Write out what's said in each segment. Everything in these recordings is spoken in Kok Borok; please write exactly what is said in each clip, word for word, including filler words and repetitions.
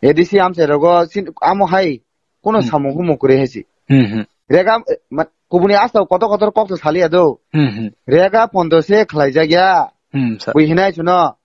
A D C amchai rogo sin-, amo hai kuno Hmm. samung humung kwrwi hai si. Hmm, hmm. Rega, ma-, kubuni asao kotor kotor kok to saliya do. Hmm, hmm. Rega pondo se khlaijak ya. Hmm, sir. Bui hinai chuno.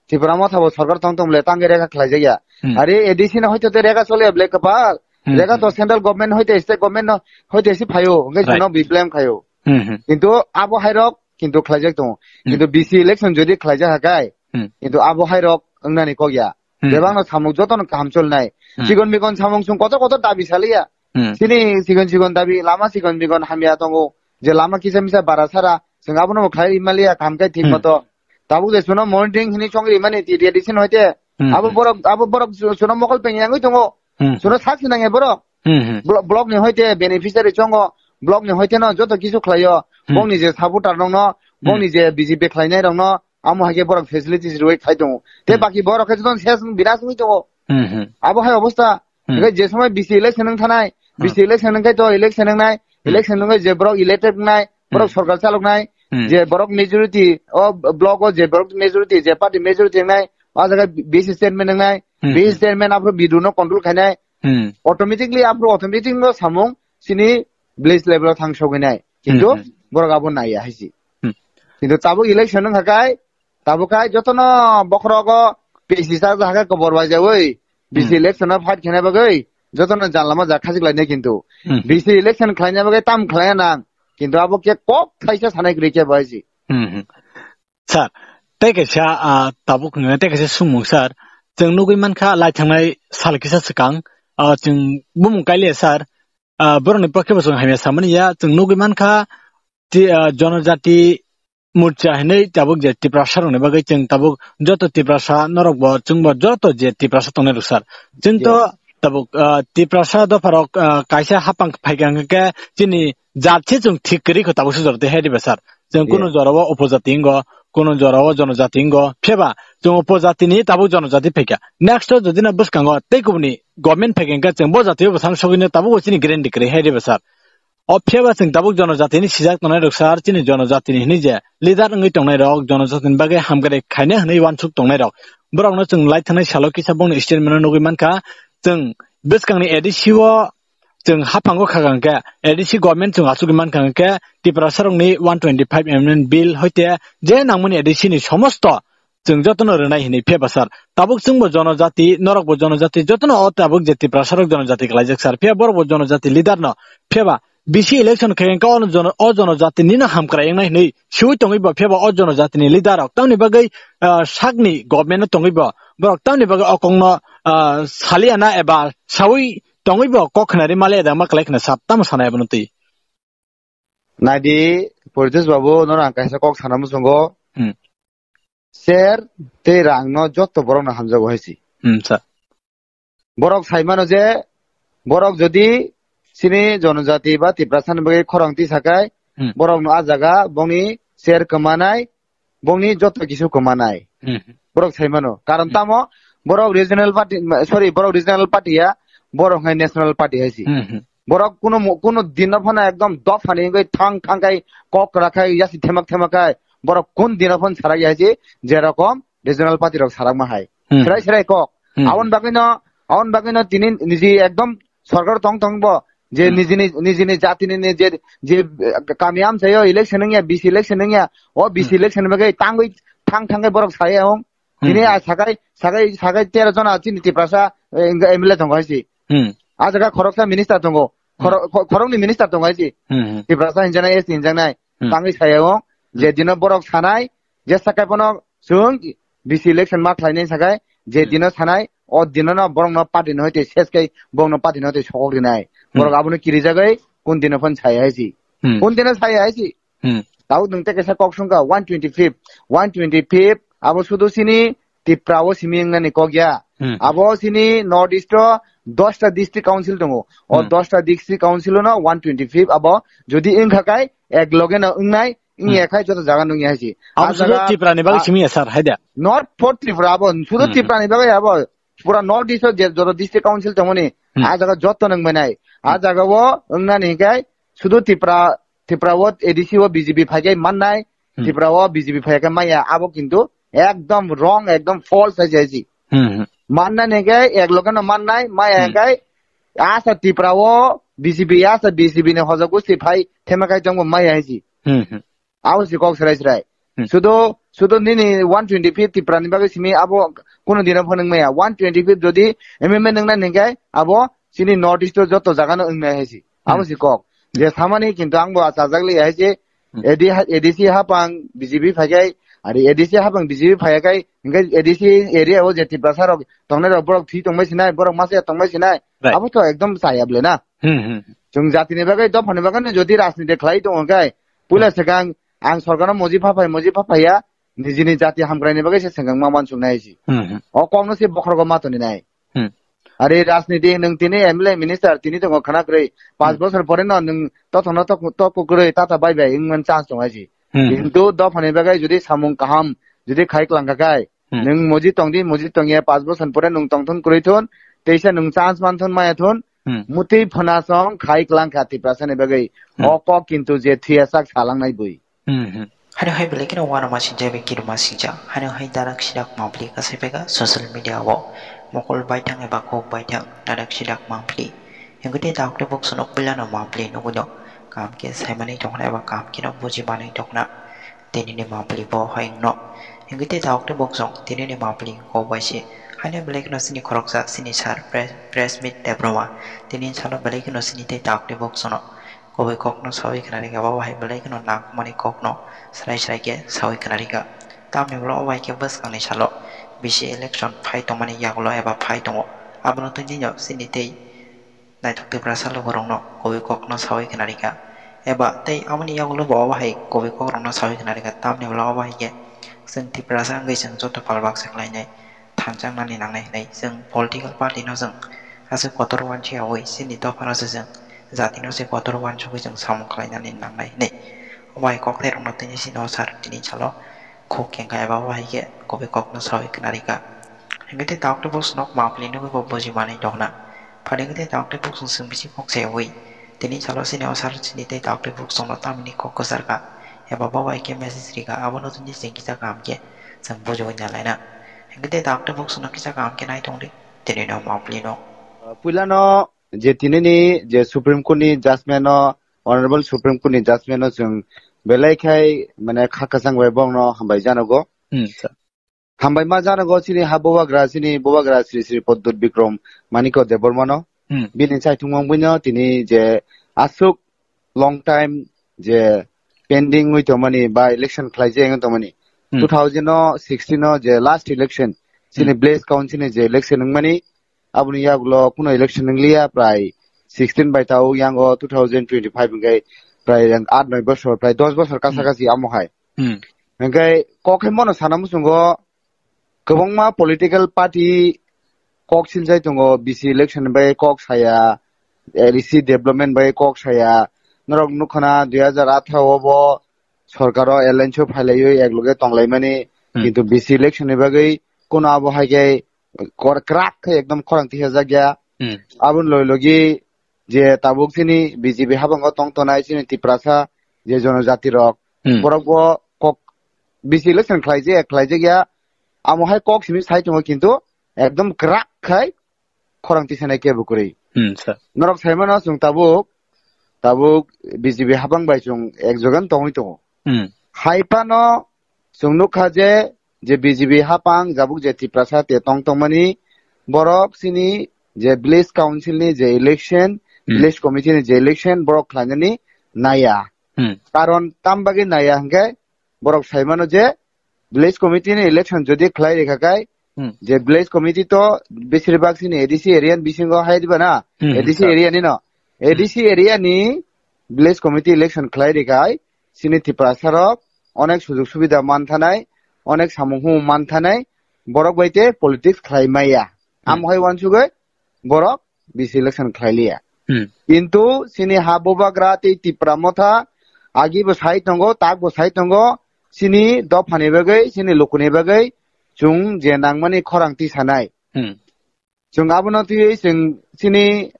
Tipra Motha bo sorkar tong tong le tangwi rega khlaijak ya. Hmm. Are A D C no hoito te rega chole ya ble kapal. Hmm, Rega hmm. to central government hoite state government no hoite si phaio. Hwnkhe Right. chuno bi blame khaio. Hmm, hmm. Kintu abo hai rok kintu khlaijak tongo. Hmm. Kintu B C election jodi khlaijak hakai, Hmm. kintu abo hai rok wngnani kok ya. Hmm. Bebak no samung joto no kaham cholnai. Hmm. Chikon mikon samung sung kotor kotor dabi saliya. Hmm. Sini chikon chikon dabi lama chikon mikon hamya tongo. Je lama kisa misa bara sara, chwng abono bo khlai maliya kaham khe thik Hmm. moto. Tabuk je suno monitoring hini chongri mani ti dia disin hoite. Hmm. Abo borok, abo borok su-, suno mokol peng yangwi tongo. Hmm. Suno sak sinang e borok. Hmm, hmm. Blo-, block ni hoite beneficiary chongo. Block ni hoite no joto kisu khlaio. Hmm. Bongni je supporter rok no, Hmm. bongni je B J P khlainai rok no, amo hai khe borok facilities rwi khai tongo. Te Hmm. baki borok khe joto ses binas wngwi tongo. Hmm, hmm. Abo hai obostha. Hmm. Hwnkhe je somoi B C election wng thanai, Hmm. B C election wng khe to election wng nai, Hmm. election wng khe je borok elected wng nai, borok Hmm. sorkar chalok nai, Hmm. je borok majority, o block o je borok majority, je party majority wng nai, o jaga B C chairman wng nai, Hmm. B C chairman aphuru B D O no control khai nai, Hmm. automatically aphuru automatic no samung chini village level o thang sogwi nai. Kintu Hmm, hmm. borok abo naiya hai si. Hmm. Kintu tabuk election wng kha kai, tabuk kai jotono bokhorogo P C sa ja khe kobor bai jawi, B C Hmm. election o fight khaina bagwi jotono janlama ja khajik lainai kintu. Hmm. B C election khlaina bagwi tam khlaiya nang, kintu abo khe kok thaisa sanai kwrwi khe bai si. Hmm, hmm. Sir, tei kaisa, ah, tabuk nungya, tei kaisa sumung sir. Chwng nugwi mankha lai thangnai sal kisa swkang, ah, chwng bumung kailiya sir, ah, borokni pokhe bo chwng hamya samani ya, chwng nugwi mankha ti-, ah, Jonojati Morcha hinwi tabuk je Tiprasa rokni bagwi chwng tabuk joto Tiprasa norok bo chwng bo joto je Tiprasa tongnai rok sir. Chwng to Yeah. tabuk, ah, Tiprasa dopharok, ah, kaisa hapang phaikha hwnkhe chini jat se chwng thik kwrwi kho tabuk se jora twi hai diba sir. Chwng kunu Yeah. jorao upojati wngo, kunu jorao jonojati wngo. Phiyaba chwng upojatini tabuk jonojati phaikha. Next o jodi no bwskango tei kubuni government phaikha hwnkhe chwng bo jatio bwsang sogwino tabuk bo chini guarantee kwrwi hai diba sir. O phiyaba chwng tabuk jonojatini sijak tongnai rok sir, chini jonojatini hinwi je leader wngwi tongnai rok, jonojatini bagwi hamkrai khaina hinwi uansuk tongnai rok. Borokno chwng lai thangnai salo kisa bongni statement o nugwi mankha, chwng bwskangni A D C o chwng haphango kha hwnkhe, A D C government chwng achugwi mankha hwnkhe, Tiprasa rokni one twenty-five amendment bill hoite je nangmani A D C ni somosto chwng jotono rwnai hinwi phiya ba sir. Tabuk chwngbo jonojati, norokbo jonojati, jotono o tabuk je Tiprasa rok jonojati khlaijak sir. Phiya borokbo jonojati leader no. Phiya ba B C election khe hwnkhe o jono-, o jonojati nino hamkrai wngnai hinwi siwi tongwi bo, phiya ba o jonojati ni leader rok tamni bagwi, ah, sakni government no tongwi bo, borok tamni bagwi o kok no, ah, saliya na eba sawi tongwi bo kok khnari maliya da ma kwlai khna sab tamo sanai abono twi. Naidi, Poritos babu, nono ang kaisa kok sana muchungo. Hmm. Ser tei rang no jotto borok no hamjago hai si. Hmm, sir. Borok sai mano je, borok jodi chini jonojati ba Tiprasa ni bagwi khorang twi sakai, Hmm. borok no a jaga bongni ser kwmanai, bongni jotto kisu kwmanai. Hmm. Borok sai mano. Karon Hmm. tamo, borok regional party, sorry, borok regional party ya, borok hai national party hai si. Hmm, hmm. Borok kuno mo-, kuno dino phano ekdom dophani wngwi thang thang khai kok kwra khai yasi themak themak khai borok kun dino phano sarak ya je, je rokom regional party rok sarak ma hai. Hmm. Serai serai kok. Hmm. Aboni bagwi no, aboni bagwi no tini niji ekdom sorkar tong tong bo je Hmm. nijini, nijini jatini ni je, je, eh, kami amchaio election wngya, B C election wngya, o B C Hmm. election bagwi tangwi thang thang khai borok saya ong. Hmm. Tini a sakai, sakai, sakai tero jona chini Tiprasa, eh, wngkha M L A tongo hai si. Hmm. A jaga khoroksa minister tongo. Khoro-, Hmm. kho-, khorokni minister tongo hai si. Hmm, hmm. Tiprasa hinjaknai, S T hinjaknai. Hmm. Tangwi saya ong, je Hmm. dino borok sanai, je sakai bono chwng B C election ma khlainai sakai, je Hmm. dino sanai, o dino no borok no party no hoite ses kai, borok no party no hoite sokok rinai. Hmm. Borok abono kirijagwi kun dino phano saya hai si. Hmm. Kun dino saya hai si. Hmm. Tao nwng tei kaisa kok songkha one twenty-fifth, one twenty-fifth, abo sudu sini Tipra o simi wngnani kok ya. Hmm. Abo sini North East o dosta district council tongo. O Hmm. dosta district council no one twenty-fifth abo jodi wngkha kai ek loge no wngnai, wngya Hmm. khai joto jaga nungya hai si. Abo A sudu jaga Tipra ni bagwi a- simi ya sir, hai da? Not for Tripura abo, sudu Hmm. Tipra ni bagwi abo. Pura North East o je joto district council tongmani, Hmm. a jaga joto nung manai. A Hmm. jaga o wngnani hinkhe sudu Tipra Tripura o A D C o B J P phaikai mannai, Hmm. Tripura o B J P phaikai maya, abo kintu ekdom wrong, ekdom false hai jai ji. Hmm, hmm. Mannani hwnkhe ek loge no mannai, maya Hmm. hwnkhe asa Tripura o B J P, asa B J P ni hoja gusti phai thema khai jongbo maya hai si. Hmm, hmm. Abo si kok serai serai. Hmm. Sudo, sudo nini one twenty fifth Tripura ni bagwi simi abo kuno dino phone wngmaya. One twenty fifth jodi M M A nwngnani hwnkhe abo chini North East o joto jaga no wngnai hai si. Abo Hmm. si kok. Je samani kintu ang bo achajak li hai si. Hmm. A D, A D C hapang B J P phaikai, ari A D C hapang B J P phaikai, hingke A D C area o je Tiprasa rok tongnai rok borok thwi tongbai sinai, borok masa tongbai sinai. Right. Abo to ekdom chaya bole na. Hmm, hmm. Chwng jatini bagwi, dophani bagwi no jodi rajniti khlai tongo hwnkhe, puila Hmm. swkang ang sorkarno moji phaphai, moji phaphaiya, nijini jati hamkraini bagwi se swkang ma mansuknai si. Hmm, hmm. O kokno se bokhorogo ma toni nai. Hmm. Ari rajniti nwng tini M L A minister tini tongo khwna kwrwi. Pas Hmm. bosor pore no nwng tothokno tok, tok kwrwi tata bai bai wngmani chance tongo si. Hmm. Kintu dophani bagwi jodi samung kaham jodi khai kwlangkha khai, Hmm. nwng moji tongdi, moji tongya pas bosor pore nwng tongthun kwrwi thun, teisa nwng chance manthun maya thun, Hmm. mutwi phwna song khai kwlangkha Tiprasani bagwi. Hmm. O kok kintu je thuya sak salangnai bui. Hmm, hmm. Hano hai belai kheno uanama sinjak bai kirima sinjak. Hano hai darak sidak mapli kasai phaikha social media o. Mokol baithang eba kok baithang darak sidak mapli. Hingke tei dakti bok sonok puilano mapli nugui no. Kam khe saimani tongna eba kam khe no buji manui tongna. Tini ni mapli bo hai wngno. Hingke tei dakti bok song tini ni mapli kok bai se. Hano belai kheno sini khoroksa sini sir press, press meet Debbarma. Tini salo belai kheno sini tei dakti bok sono. Kubui kokno saui khwnarikha, bo hai belai kheno nangkukmani kokno srai srai khe saui khwnarikha. Tamni ulo o bai khe bwskangni salo bisi election phai tongmani yagulo eba phai tongo. Abono twi nini chini tei naithok Tiprasa lukurokno kubui kokno saui khwnarikha. Eba tei aboni yagulo bo o hai kubui kokrokno saui khwnarikha. Tamni ulo o bai khe chwng Tiprasa wngwi chwng joto phalbak se khlainai. Thanjaknani nangnai hinwi chwng political party no chwng aswk kotor uansukyaui chini dophano se chwng jatino se kotor uansugwi chwng samung khlainani nangnai hinwi obai kokthai rokno tini chini o sir tini salo khuk kengkha eba obo hai khe kubui kokno saui khwnarikha. Hingke tei taukte bok swnok mapli nugwi bo buji manwi dokhna. Phaidi hingke tei taukte bok chwng chwng bisi kok sayaui tini salo chini o sir chini tei taukte bok chwngno tamni kok kwcharkha eba bo bai khe message rikha abono tini chwng kisa kaham khe chwng bujugwi nalaina. Hingke tei taukte bok swnok kisa kaham khe nai tongdi. Tini no mapli no. Puila no je tini ni je Supreme Court ni judgment no, Honorable Supreme Court ni judgment no chwng belai khai mane kha kwchang bai bong no hambai janogo. Hmm, sir. Hambai ma janogo chini ha bubagra, chini bubagra Sri Sri Pradyut Bikram Manikya Debbarma no. Hmm. Bini chaithung mong buino tini je aswk long time je pending oi tongmani ba election khlaijak ong tongmani. Hmm. Two thousand sixteen o je last election, chini Hmm. village council ni je election wngmani, aboni yagulo kuno election wngliya, prai sixteen bai tao yango two thousand twenty-five hingke prai yang aat noi bosor, prai dos bosor kasa Hmm. kasi amo hai. Hmm. Hingke kok hai mono sana muchungo kwbangma political party kok siljai tongo, B C election bai kok saya, A D C development bai kok saya. Norok nukhana dui hajar atharo o bo sorkaro alliance o phailaiwi ekloge tonglaimani, Hmm. kintu B C election ni bagwi kuno abo hai khe kor-, kwrak khe ekdom khorang tisajakya. Hmm. Aboni logi logi je tabuk chini B J P habango tong tonai chini Tiprasa je jonojati rok, Hmm. borok bo kok B C election khlaijak, khlaijakya, amo hai kok simi sai tongo, kintu ekdom kwrak khai khorang tisanai kebo kwrwi. Hmm, sir. Norok saimano chwng tabuk, tabuk B J P habang bai chwng ek jogan tongwi tongo. Hmm. Hai phano chwng nukha je, je B J P hapang jabuk je Tiprasa te tong tongmani borok chini je village council ni je election, Hmm. village committee ni je election borok khlainani naiya. Hmm. Karon tam bagwi naiya hwnkhe borok saimano je village committee ni election jodi khlai rikha khai, Hmm. je village committee to besir bak chini A D C area ni bisingo hai diba na, Hmm, A D C sir. area ni no. A D C area ni village committee election khlai rikhai, chini Tiprasa rok onek sujug subida manthanai, onek samung humung manthanai, borok bai te politics khlai maya. Hmm. Amo hai wansugwi borok B C election khlai liya. Hmm. Kintu chini ha bubagra tei Tipra motha agi bo sai tongo, tak bo sai tongo, chini dophani bagwi, chini lukuni bagwi chwng je nangmani khorang tisanai. Hmm. Chwng abono twiwi chwng chini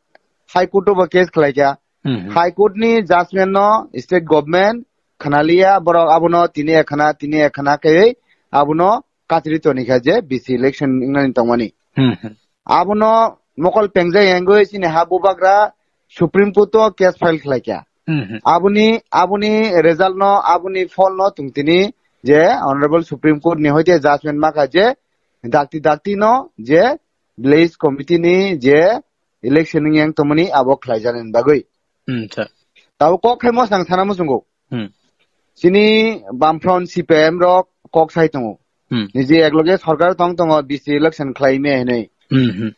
High Court o bo case khlai kha. Hmm, hmm. High Court ni judgment no state government khna liya, borok abono tini ekhna, tini ekhna khe abono kachri toni kha je B C election wngnani tongmani. Hmm, hmm. Abono mokol pengjak yangwi chini ha bubagra Supreme Court o case file khlai kha. Hmm, hmm. Aboni, aboni result no, aboni phol no tongtini je Honorable Supreme Court ni hoite judgment makha je dakti dakti no je village committee ni je election wng yang tongmani abo khlaijaknani bagwi. Hmm, sir. Tabo kok khai mosang sana muchungo. Hmm. Chini Bamfront C P I M rok kok sai tongo. Hmm. Niji ekloge sorkar tong tongo B C election khlai me hinwi. Hmm, hmm.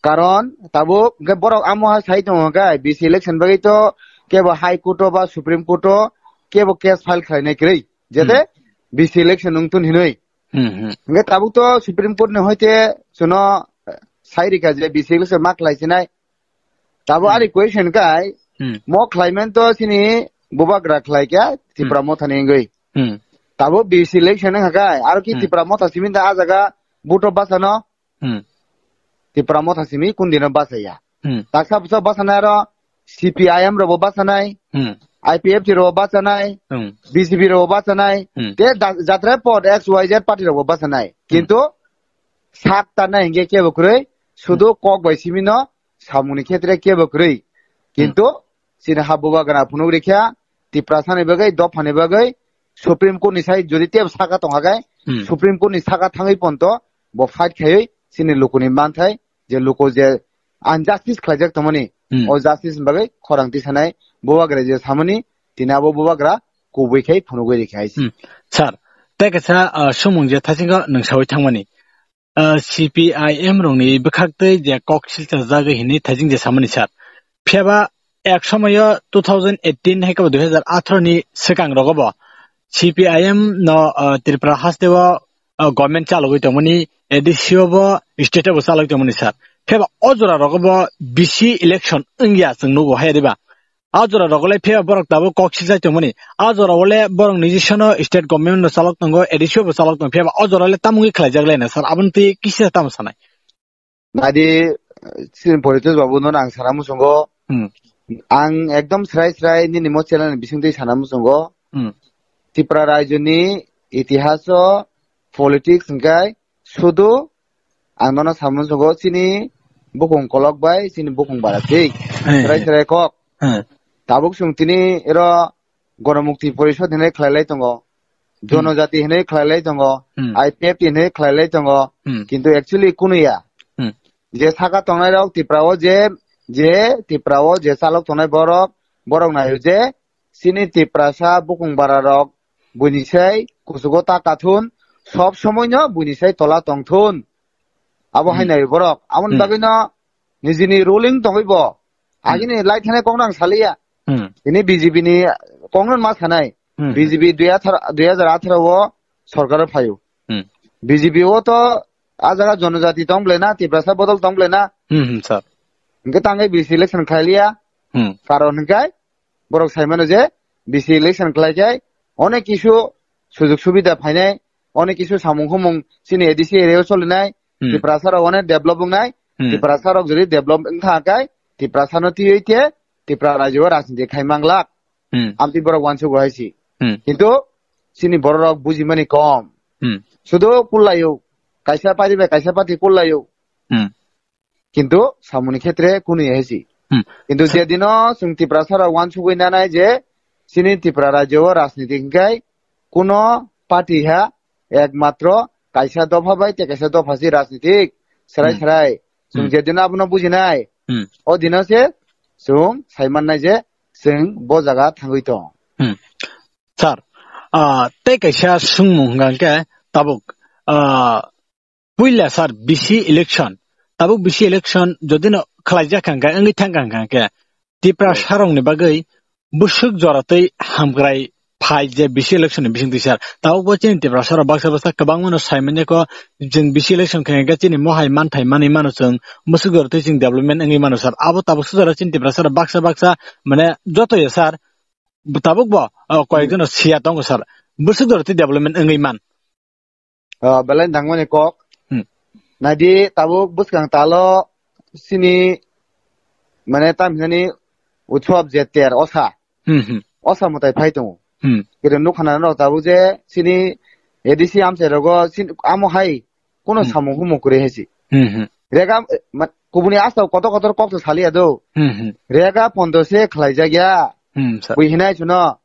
Karon tabuk hwnkhe borok amo hai sai tongo hwnkhe B C election bagwi to kebo High Court o ba Supreme Court o kebo case file khlainai kwrwi. Jete Hmm. B C election wngtun hinwi. Hmm, hmm. Hwnkhe tabuk to Supreme Court ni hoite chuno, eh, sai rikha je B C election ma khlai sinai. Tabuk Hmm. ari question kai, Hmm. mo khlaiman to chini bubagra khlai kha Tipra Hmm. Motha ni wngwi. Hmm. Tabuk B C election wngkha kai, aro ki Hmm. Tipra Motha simi da a jaga vote o bachano? Hmm. Tipra Motha simi kun dino bachaya? Hmm. Taksa bwsa bachanai aro C P I M robo bachanai, Hmm. I P F T robo bachanai, Hmm. B J P robo bachanai, Hmm. te da-, jatra pod X Y Z party robo bachanai. Hmm. Kintu sak tanai hingke kebo kwrwi, sudu Hmm. kok bai simino samungni khetre kebo kwrwi. Kintu Hmm. chini ha bubagra phunuk rikha, Tiprasa ni bagwi, dopha ni bagwi, Supreme Court ni sai jodi tebo saka tongkha khe, Hmm. Supreme Court ni saka thangwi ponto bo fight khaiwi chini lukuni manthai je luku je injustice khlaijak tongmani, Hmm. o justice ni bagwi khorang tisanai bubagra je samani tini abo bubagra kubui khai phunugwi rikha hai se. Hmm. Sir, tei kaisa, ah, sumung je thaisingo nwng sawi thangmani. Ah, C P I M rokni bwkhaktwi je kok silchar jagwi hinwi thaijing je samani sir. Phiyaba ek somoyo two thousand eighteen hai khe bo dui hazar atharo ni swkang rogo bo C P I M no, ah, Tripura haste o, ah, government chalogwi tongmani, A D C o bo state o bo chalogwi tongmani sir. Phiyaba o jora rogo bo B C election wngya chwng nugo hai riba. A jora rogo le phiya borok tabuk kok sijai tongmani. A jora o le borok niji sono state government no chalok tongo, A D C o bo chalok tongo. Phiya ba o jora le tamungwi khlaijak le na sir, aboni twi kisa tamo sanai? Nadi, eh, sin Poritos babu no ang sana muchungo. Hmm. Ang ekdom srai srai nini mo channel ni bising twi sana muchungo. Hmm. Tripura rajyo ni itihas o politics hwnkhe sudu ang nono samung sugo chini bukung kolok bai chini bukung bara thik. He, srai he. Srai kok. He. Tabuk chwng tini ero Gonomukti Porishod hinwi khlai lai tongo. Hmm. Jonojati hinwi khlai lai tongo. Hmm. I P F T hinwi khlai lai tongo. Hmm. Kintu actually kunu ya. Hmm. Je saka tongnai rok Tripura o je, je Tripura o je chalok tongnai borok, borok naio je chini Tiprasa bukung bara rok buini sai kuchugo ta kathun, sob somoi no buini sai tola tongthun. Abo Hmm. hai nai borok. Aboni Hmm. bagwi no nijini ruling tongwi bo. Hmm. Agini lai thani kok nang saliya. Hmm. Ini B J P ni kok no ma sanai. Hmm. B J P dui hajar, dui hajar atharo o sorkar o phaio. Hmm. B J P o to a jaga jonojati tong ble na, Tiprasa bodol tong ble na. Hmm, hmm, sir. Hingke tangwi B C election khlai liya. Hmm. Karon hingkai borok sai mano je B C election khlai khe onek kisu sujug subida phainai, onek kisu samung humung chini A D C area o cholinai, Hmm. Tiprasa rok onek develop wngnai, Hmm. Tiprasa rok jodi develop wngkha khe Tiprasa no twiwi khe Tipra rajyo o rajniti khai manglak. Hmm. Amtwi borok uansugo hai si. Hmm. Kintu chini borok rok bujimani kom. Hmm. Sudu kullaio, kaisa party bai kaisa party kullaio. Hmm. Kintu samungni khetre kunu ya hai si. Hmm. Kintu je dino chwng Tiprasa rok uansugwi nanai je chini Tripura rajyo o rajniti hingkai kuno party ha ekmatro kaisa dopha bai tei kaisa dopha si rajnitik serai Hmm. serai. Chwng Hmm. je dino abono bujinai, Hmm. o dino se chwng sai mannai je chwng bo jaga thangwi tong. Hmm. Sir, ah, tei kaisa swngmung hwnkha hwnkhe tabuk, ah, puila sir B C election, tabuk B C election jodi no khlaijak hwnkha hwnkhe, wngwi thangkha hwnkha hwnkhe, Tiprasa rokni bagwi bwswk jora tei hamkrai phai je B C election ni bisingtwi sir. Tabuk bo chini Tiprasa rok baksa baksa kwbangma no sai manya kho, chwng B C election khe hwnkhe chini mohai manthai manwi mano chwng, bwswk jora tei chwng development wngwi mano sir. Abo tabuk swk jora chini Tiprasa rok baksa baksa mane joto ya sir, tabuk bo, o, koyek Hmm. jono siya tongo sir. Bwswk jora tei development wngwi man. Ah, belai nangmani kok. Hmm. Naidi tabuk bwskang talo sini mane tamhinani utsob je ter osa. Hmm, hmm. Osa mwtai phai tongo. Hmm. Kere nukha na no tabuk je sini A D C amchai rogo sin-, amo hai kuno Hmm. samung humung kwrwi hai si. Hmm, hmm. Rega, ma-, kubuni asta kotor kotor kok to saliya do. Hmm, hmm. Rega pondo se khlai jagya. Hmm, sir. Bui hinai chuno.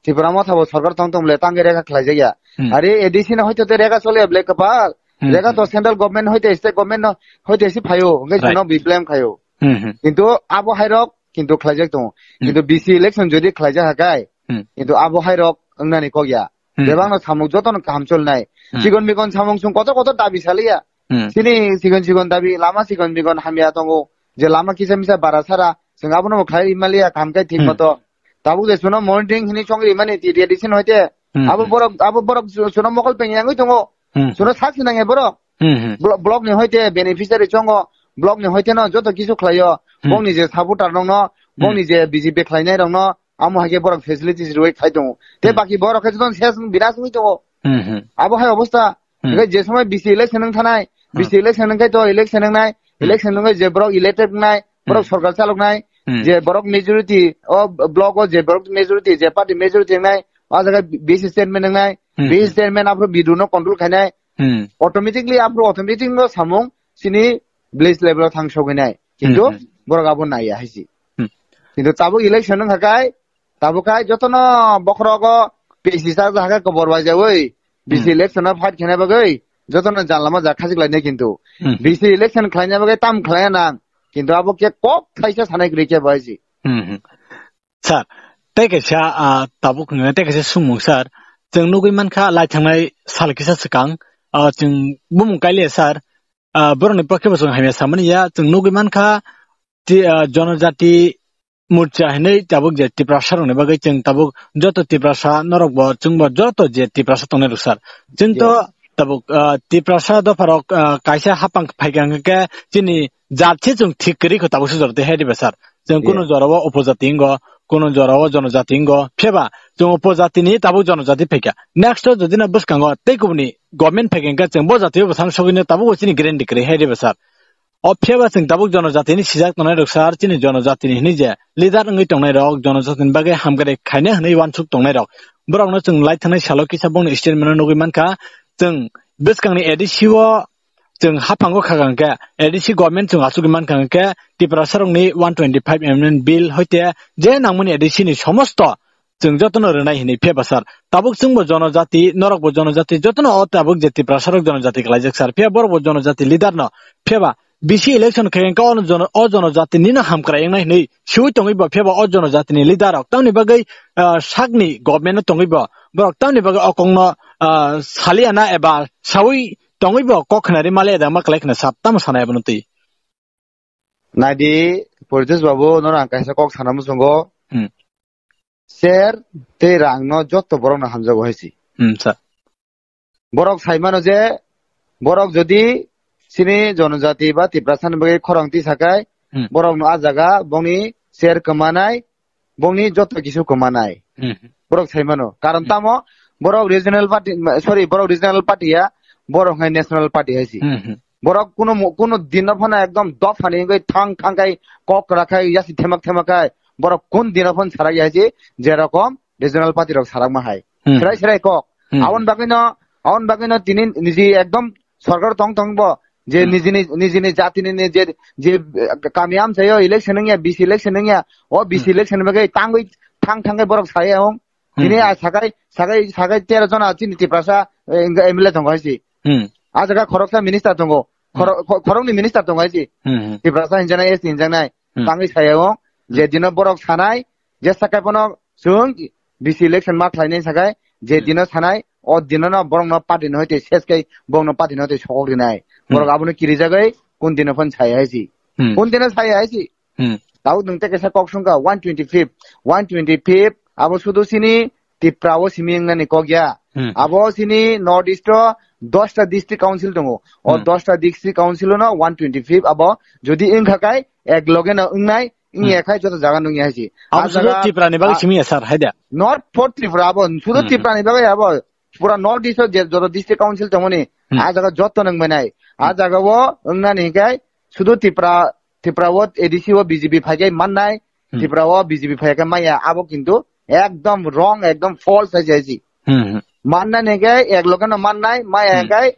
Tipra Motha bo sarkar tong tong le tangge rega khlai jagya. Hmm. Are A D C no hoite te rega chole black kapal. Hmm, Rega to hmm. Central government hoite state government no hoite si phayo. Ngai Right. Chuno bi blame khayo. Hmm, hmm. Kintu abo hairok kintu khlaijak tongo. Hmm. Kintu B C election jodi khlaijak hakai, Hmm. kintu abo hairok wngnani kok ya. Hmm. Bebakno samung jotono kaham cholnai. Hmm. Chikon mikon samung sung kotor kotor dabi saliya. Hmm. Chini chikon chikon dabi, lama chikon mikon hamya tongo. Je lama kisa misa bara sara, chwng abono bo khlai maliya, kaham khe thik Hmm. moto. Tabuk je chuno monitoring hini chongri mani ti radiation hoite. Hmm. Abo borok, abo borok chu-, chuno mokol peng yangwi tongo. Hmm. Chuno sak sinang e borok. Hmm, hmm. Blo-, block ni hoite beneficiary chongo, block ni hoite no joto kisu khlaio. Hmm. Bongni je supporter nongno, Hmm. bongni je B J P khlainai rokno, amo hai khe borok facilities rwi khai tongo. Te Hmm. baki borok khe joto ses binas wngwi tongo. Hmm, hmm. Abo hai obostha. Hmm. Hingkhe je somoi B C election wng thanai, Hmm. B C election wng khe to election wngnai, Hmm. election wngwi je borok elected wngnai, borok Hmm. sorkar chaloknai, Hmm. je borok majority, o block o je borok majority, je party majority wngnai, o jaga B C chairman wngnai, Hmm. B C chairman aphuru B D O no control khainai, Hmm. automatically aphuru automatic no samung chini village level o thang sogwinai. Kintu Hmm, hmm. borok abo naiya haisi. Hmm. Kintu tabuk election wng kha kai, tabuk kai jotono bokhorogo P C sa jaga kobor bai jawi, B C Hmm. election o fight khaina bagwi jotono janlama ja khajik lainai kintu. Hmm. B C election khlaina bagwi tam khlaiya nang, kintu abo khe kok thaisa sanai kwrwi khe bo haisi. Hmm, hmm. Sir, tei kaisa, ah, tabuk nungya tei kaisa sumung sir. Chwng nugwi mankha lai thangnai sal kisa swkang, ah, chwng bumung kailiya sir, ah, borokni pokhe bo chwng hamya samani ya, chwng nugwi mankha ti, ah, jonojati morcha hinwi tabuk je Tiprasa rokni bagwi chwng tabuk joto Tiprasa norok bo chwng bo joto je Tiprasa tongnai rok sir. Chwng to Yes. tabuk, ah, Tiprasa dopharok, ah, kaisa hapang phaikha hwnkhe chini jat se chwng thik kwrwi kho tabuk se jora twi hai diba sir. Chwng kunu Yes. jorao upojati wngo, kunu jorao jonojati wngo. Phiyaba chwng upojatini tabuk jonojati phaikha. Next o jodi no bwskango tei kubuni government phaikha hwnkhe chwng bo jatio bwsang sogwino tabuk bo chini guarantee kwrwi hai diba sir. O phiyaba chwng tabuk jonojatini sijak tongnai rok sir, chini jonojatini hinwi je leader wngwi tongnai rok, jonojatini bagwi hamkrai khaina hinwi uansuk tongnai rok. Borokno chwng lai thangnai salo kisa bongni statement o nugwi mankha, chwng bwskangni A D C o chwng haphango khakha hwnkhe, A D C government chwng achugwi mankha hwnkhe, Tiprasa rokni one twenty-five amendment bill hoite je nangmani A D C ni somosto chwng jotono rwnai hinwi phiyaba sir. Tabuk chwngbo jonojati, norokbo jonojati, jotono o tabuk je Tiprasa rok jonojati kalaijak sir. Phiya borokbo jonojati leader no. Phiyaba B C election khe hwnkhe o jono-, o jonojati nino hamkrai wngnai hinwi siwi tongwi bo, phiyaba o jonojatini leader rok tamni bagwi, ah, sakni government no tongwi bo, borok tamni bagwi o kokno, ah, saliya na eba sawi tongwi bo kok khnari maliya da ma kwlai khna sap tamo sanai abono twi. Naidi, Purjesh babu, nono ang kaisa kok sana muchungo. Hmm. Ser tei rangno jotto borokno hamjago hai si. Hmm, sir. Borok sai mano je, borok jodi chini jonojati ba Tiprasani bagwi khorang twi sakai, Hmm. borokno a jaga bongni ser kwmanai, bongni jotto kisu kwmanai. Hmm. Borok sai mano. Karon Hmm. tamo, borok regional party, sorry, borok regional party ya, borok hai national party hai si. Hmm, hmm. Borok kuno mo-, kuno dino phano ekdom dophani wngwi thang thang khai kok kwra khai yasi themak themak khai borok kun dino phano sarak ya je, je rokom regional party rok sarak ma hai. Hmm. Serai serai kok. Hmm. Aboni bagwino, aboni bagwino tini niji ekdom sorkar tong tong bo je Hmm. nijini, nijini jatini ni je, je, eh, kami amchaio election wngya, B C election wngya, o B C Hmm. election bagwi tangwi thang thang khai borok saya hong. Hmm. Tini a sakai, sakai, sakai tero jona chini Tiprasa, eh, wngkha M L A tongo hai si. Hmm. A jaga khoroksa minister tongo. Khoro-, Hmm. kho-, khorokni minister tongo hai si. Hmm, hmm. Tiprasa hinjaknai, S T hinjaknai. Hmm. Tangwi saya o, je Hmm. dino borok sanai, je sakai pono chwng B C election ma khlainai sakai, je Hmm. dino sanai, o dino no borok no party no hoite ses kai, borok no party no hoite sokok rinai. Hmm. Borok abono kirijagwi kun dino phano saya hai si. Hmm. Kun dino saya hai si. Hmm. Tao nwng tei kaisa kok swngkha, one twenty-fifth, one twenty-fifth, abo sudu sini Tipra o simi wngnani kok ya. Hmm. Abo sini North East o dosta district council tongo. O Hmm. dosta district council no one twenty-fifth abo jodi wngkha kai ek loge no wngnai, wngya Hmm. khai joto jaga nungya hai si. Abo A sudu jaga, Tipra ni bagwi a, simi ya sir, hai da? Not for Tripura abo, sudu Hmm. Tipra ni bagwi abo. Pura North East o je joto district council tongmani, Hmm. a jaga joto nung manai. A Hmm. jaga o wngnani hinkhe sudu Tipra, Tipra o A D C o B J P phaikai mannai, Hmm. Tipra o B J P phaikai maya, abo kintu ekdom wrong, ekdom false hai jai si. Hmm, hmm. Mannani hinkhe ek loge no mannai, maya Hmm. hinkhe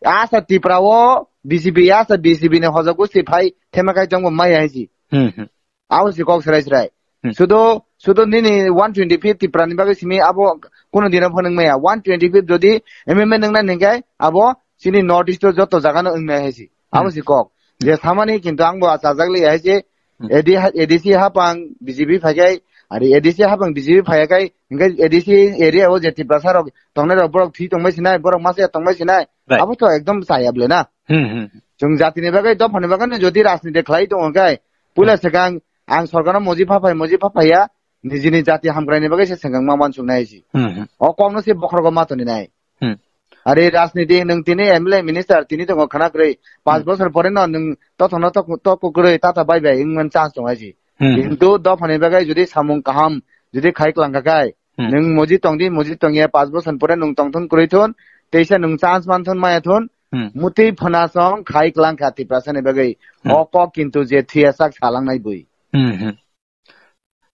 asa Tipra o B J P ya sa B J P ni hoja gusti phai thema khai tongbo maya haisi. Hmm, hmm. Abo si kok srai srai. Hmm. Sudo, sudo nini one twenty fifth Tipra ni bagwi simi abo kuno dino phone wngmaya. One twenty fifth jodi M M A nwngnai hwnkhe abo chini North East o joto jaga no wngnai haisi. Abo Hmm. si kok. Je samani kintu ang bo achajak li haisi. Hmm. A D, A D C hapang B J P phaikai, ari A D C hapang B J P phaikai, hwnkhe A D C area o je Tiprasa rok tongnai rok borok thwi tongbai sinai, borok masa tongbai sinai. Right. Abo to ekdom chaya ble na. Hmm, hmm. Chwng jatini bagwi, dophani bagwi no jodi rajniti khlai tongo khe, puila Hmm. swkang ang sorkarno moji phaphai, moji phaphaiya, nijini jati hamkraini bagwi se swkang ma uansuknai si. Hmm, hmm. O kokno se bokhorok ma toni nai. Hmm. Ari rajniti nwng tini M L A minister tini tongo khana kwrwi. Pas Hmm. bosor pore no nwng tothono tok, tok kwrwi tata bai bai wngmani chance tongo si. Hmm. Kintu dophani bagwi jodi samung kaham, jodi khai klangkha khai, Hmm. nwng moji tongdi, moji tongya pas bosor pore nwng tongthun kwrwi thun, teisa nwng chance manthun maya thun, Hmm. mutwi phana song khai klangkha Tiprasani bagwi. Hmm. O kok kintu je thuya sak salangnai bui. Hmm, hmm.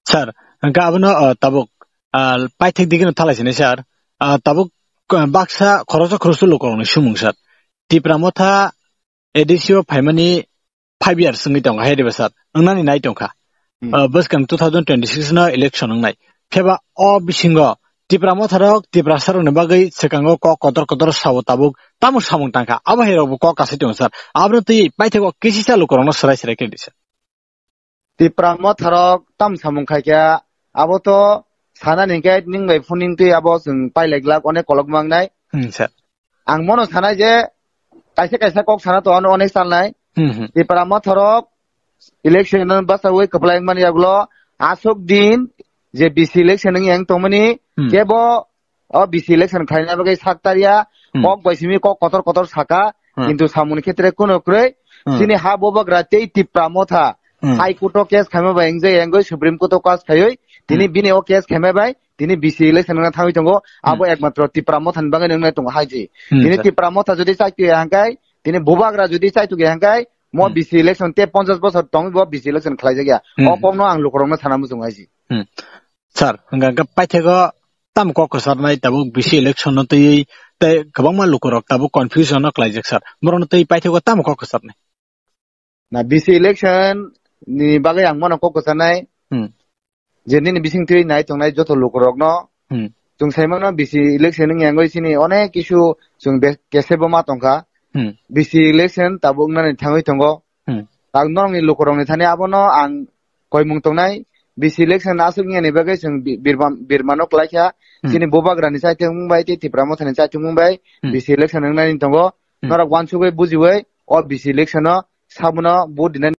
Sir, hwnkhe abono, uh, tabuk, uh, paithak digino thalai sinai, sir. Uh, tabuk, uh, baksa khoroksa khoroksa lukurokni sumung, sir. Tipra Motha A D C o phaimani five years wngwi tongkha, hai diba, sir? Wngnani nai tongkha. Hmm. Uh, bwskang two thousand twenty-six no election wngnai. Pheba o bisingo Tipra Motharok, Tiprasarokni bagwi swkango kok kotor kotor sao tabuk tamo samung tangkha. Abo hai rokbo kok kasai tongo, sir. Abono twi paithak o kisisa lukurokno swrai swrai khe di, sir. Tipra Motharok tam samung khaikha, abo to sana hwnkhe nwng bai phone nwng twi abo chwng pailai glak onek kolok mangnai. Hmm, sir. Ang mono sanai je kaisa kaisa kok sana to ano onek salnai. Hmm, hmm. Tipra Motharok election no basawi kwplai mani yagulo aswk din je B C election wng yang tongmani Hmm. kebo o B C election khlaina bagwi sak tarya, Hmm. kok bai simi kok kotor kotor saka, Hmm. kintu samungni khetre kuno kwrwi, Hmm. chini ha bubagra tei Tipra Motha Hmm. High Court o case khaima bai wngwi, wngwi Supreme Court o case khaiwi, tini Hmm. bini o case khaima bai, tini B C election wngna thangwi tongo, abo Hmm. ekmatro Tipra Motha ni bagwi wngna tongo hai se. Hmm, Tini sir. Tipra Motha jodi chaitwi hangkai, tini bubagra jodi chaitwi hangkai, mo Hmm. B C election te ponchash bosor tongwi bo B C election khlaijak ya. Hmm. O kokno ang lukurokno sana muchungo hai se. Hmm. Sir, hwnkha hwnkhe paithakgo tamo kok kwcharnai tabuk B C election no twiwi tei kwbangma lukurok tabuk confusion no klaijak, sir. Borokno twi paithakgo tamo kok kwcharnai? Na B C election ni bagwi ang mano kok kwcharnai Hmm. je nini bising twi nai tongnai joto lukurokno Hmm. chwng sai mano B C election wng yangwi chini onek kisu chwng be-, kesebo ma tongkha. Hmm. B C election tabuk nani thangwi tongo. Hmm. Tak norokni lukurokni thani abono ang koimung tongnai, B C election aswk wngya ni bagwi chwng bi-, birma-, birmano klaikha, Hmm. chini bubagrani chaithwng bai tei Tipra Mothani chaithwng bai Hmm. B C election wngnani tongo, Hmm. norok uansugwi bujiwi o B C election o sabuno vote dinani